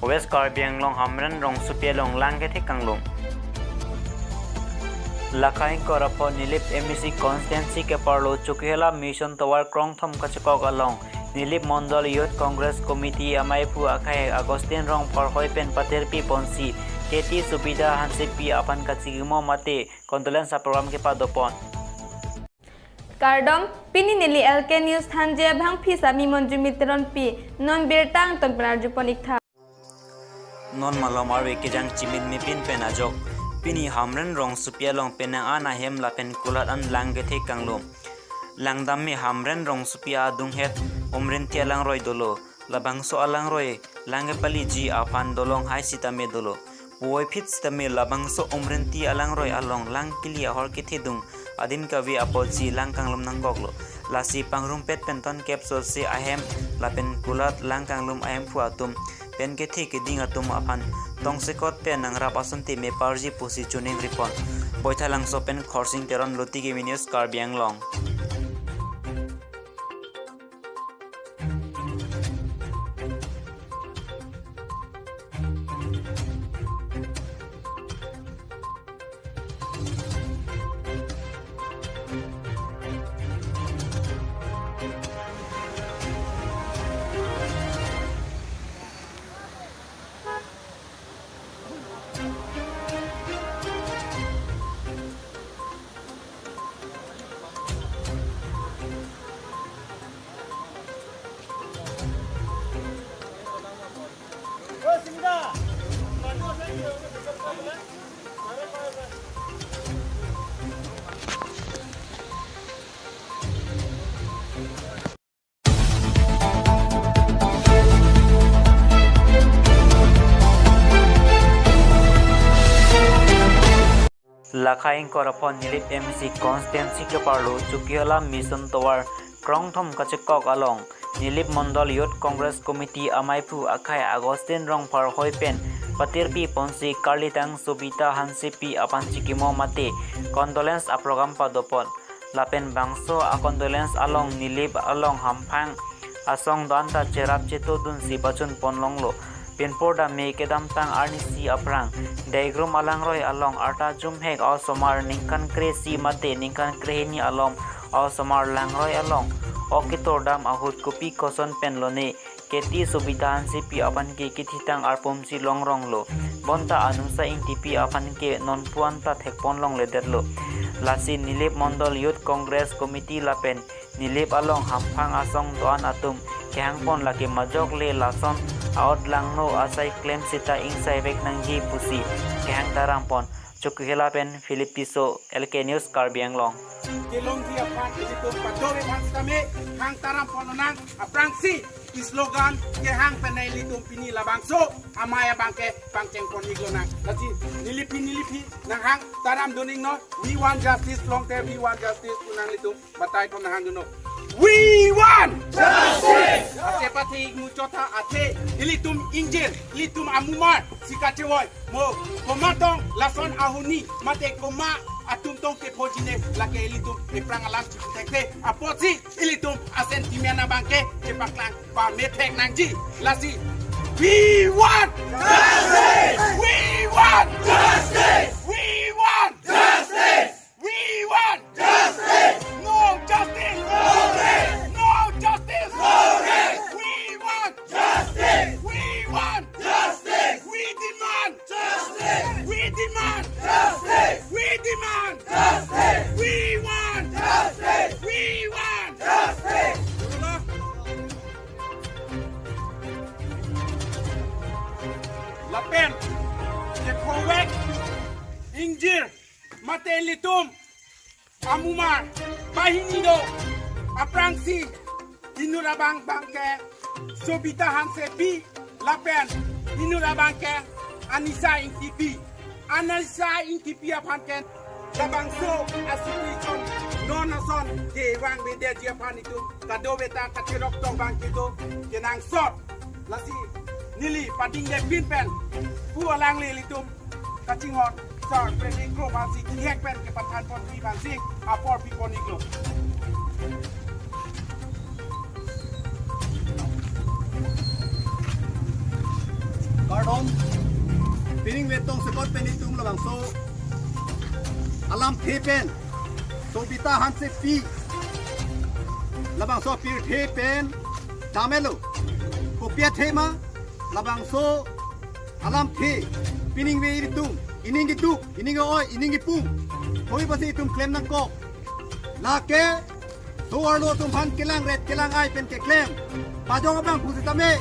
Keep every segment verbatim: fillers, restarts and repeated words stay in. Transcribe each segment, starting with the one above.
West Karbi Anglong Hamren rongsopi along lang kethek kanglum. Lakha ingkoi ra pho Nilip M A C constituency keparlo Chokihola Mission Tower krongthom kachekok along Nilip Mondol Youth Congress Committee amaiphu akhai Augustine Rongphar hoi pen patirpi ponsi K T Subida Hansepi aphan kachikimo mate condolence aprogram kepadopon. Kardom, pini neli L K News thanji abangpi sami Monjumi Teronpi, non birta angton pen arjupon iktha. Non malom arve kejang chimit mepin pen ajok, pini Hamren rongsopi along penang an ahem lapen kulat an lang kethek kanglum. Langdam me Hamren rongsopi adunghet Umrinti alangroi dolo. Labangso alangroi lang kepaliji aphan dolong hai sitame dolo. Puvoiphit sitame labangso Umrinti alangroi along lang kili ahor kethedung adim kave apotsi lang kanglum nangkoklo. Lasi pangrumpet pen tonkep sose ahem lapen kulat lang kanglum ahemphu atum pen kethe keding atum aphan tongsekot pen nangrap asonte meparji pusi chuning ripon. Boithalangso pen Khorsing Teron, Loti Kimi News, Karbi Anglong. Lakha ingkoi ra pho Nilip M A C constituency keparlo Chokihola Mission Tower krongthom kachekok along Nilip Mondol Youth Congress Committee amaiphu akhai Augustine Rongphar hoi pen patirpi ponsi karlitang Sobita Hansepi aphan chikimo mate condolence aprogram padopon. Lapen bangso a-condolence along Nilip along hamphang asong do-an ta cherap chetodunsi pachun ponlonglo. Pinpur dam me kedamtang arnisi aphrang Daigrum alangroi along arta jumhek a-osomar ningkan kre-isi mate ningkan kre-hini along a-osomar langroi along ok ketor dam ahut kopi koson pen lone K T Sobita Hansepi aphan ke kethitang arpumsi longronglo. Bonta Anusa Ingtipi aphan ke nonpu an ta thekpon longledetlo. Lasi Nilip Mondol Youth Congress Committee lapen Nilip along hamphang asong do-an atum kehangpon lake majok le lason a-ot langno asai klem sita ingsaivek nangji pusi kehang tarampon. Chokihola pen Philip Tisso, L K News, Karbi Anglong. Kelongji aphan ilitum padore aphan sitame hang taramponlonang, aphrangsi slogan kehang pen ilitum pini labangso amei abangke pangchengpon iklonang. Lasi neli pini neli pini nanghang taramdun iknon, "We want justice," longte "We want justice" pu nanglitum batai pon nanghang dunnon. We want justice! Ase pathe ik muchot ha athe ilitum ingjir, ilitum amumar si kachevoi. Mo komat tong lason ahuni mate komat atum tong kepho jine lake ilitum ephrang alam chipu thekte apotsi ilitum a-sentiment abangke chepaklang pamethek nangji. Lasi, we want justice! We want justice! We want justice! We want justice! No justice! No rest! No justice! No rest! We want justice! We want justice! We demand justice! We demand justice! We demand justice! We want justice! We want justice! Lapen, kephovek ingjir mate ilitum amumar banghini do, aphrangsi inut abang abangke Sobita Hansepi lapen inut abangke Anisa Ingtipi. Anisa Ingtipi aphan ke labangso a-situation non ason kevang bedeji aphan itum kadokave ta kacherok tong abang kedo kenangsot. Lasi neli padingde pin pen pu alanglilitum kachinghon sar pen ingkro aphansi kihek pen kepathanponji aphansi apor pipon iklo. Tongsekot pen itum labangso alamthe pen Sobita Hansepi labangso apirthe pen damelo. Kopi athe ma? Labangso alamthe piningve ilitum ining keduk, ining oi, ining kepung, hoi basi itum klem nangkok. Lake so-arlo atum aphan kelang ret kelang ai pen keklem pajok abang pusitame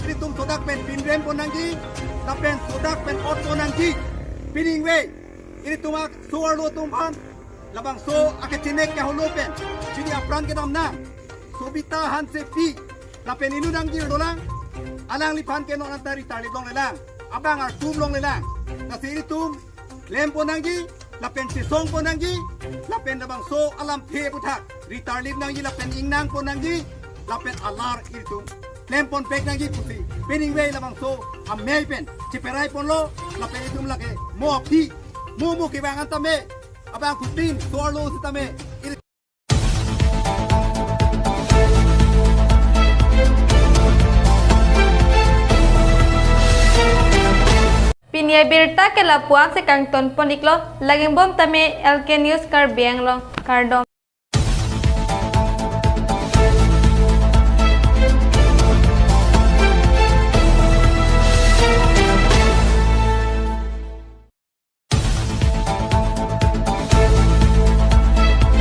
ilitum sodak pen pinrem pon nangji, lapen sodak pen ot pon nangji. Piningve ilitum a so-arlo atum aphan labangso akechenek ke holo pen pini apran kedam nang. Sobita Hansepi lapen inut nangjir dolang, alangliphan ke non anta retirement longlelang, abang artum longlelang. Lasi ilitum klem pon nangji, lapen chesong pon nangji, lapen labangso alamthe aputhak retirement nangji, lapen ingnang pon nangji, lapen alar ilitum klem pon pek nangji pusi piningve labangso amei pen cheperai ponlo, lapen itum lake mo aphi mo mo kevang antame abang kutin so-arlo sitame il- Pini abirta ke lapu-an si kangton pon iklo, laging bom tame L K News Karbi Anglong, kardom.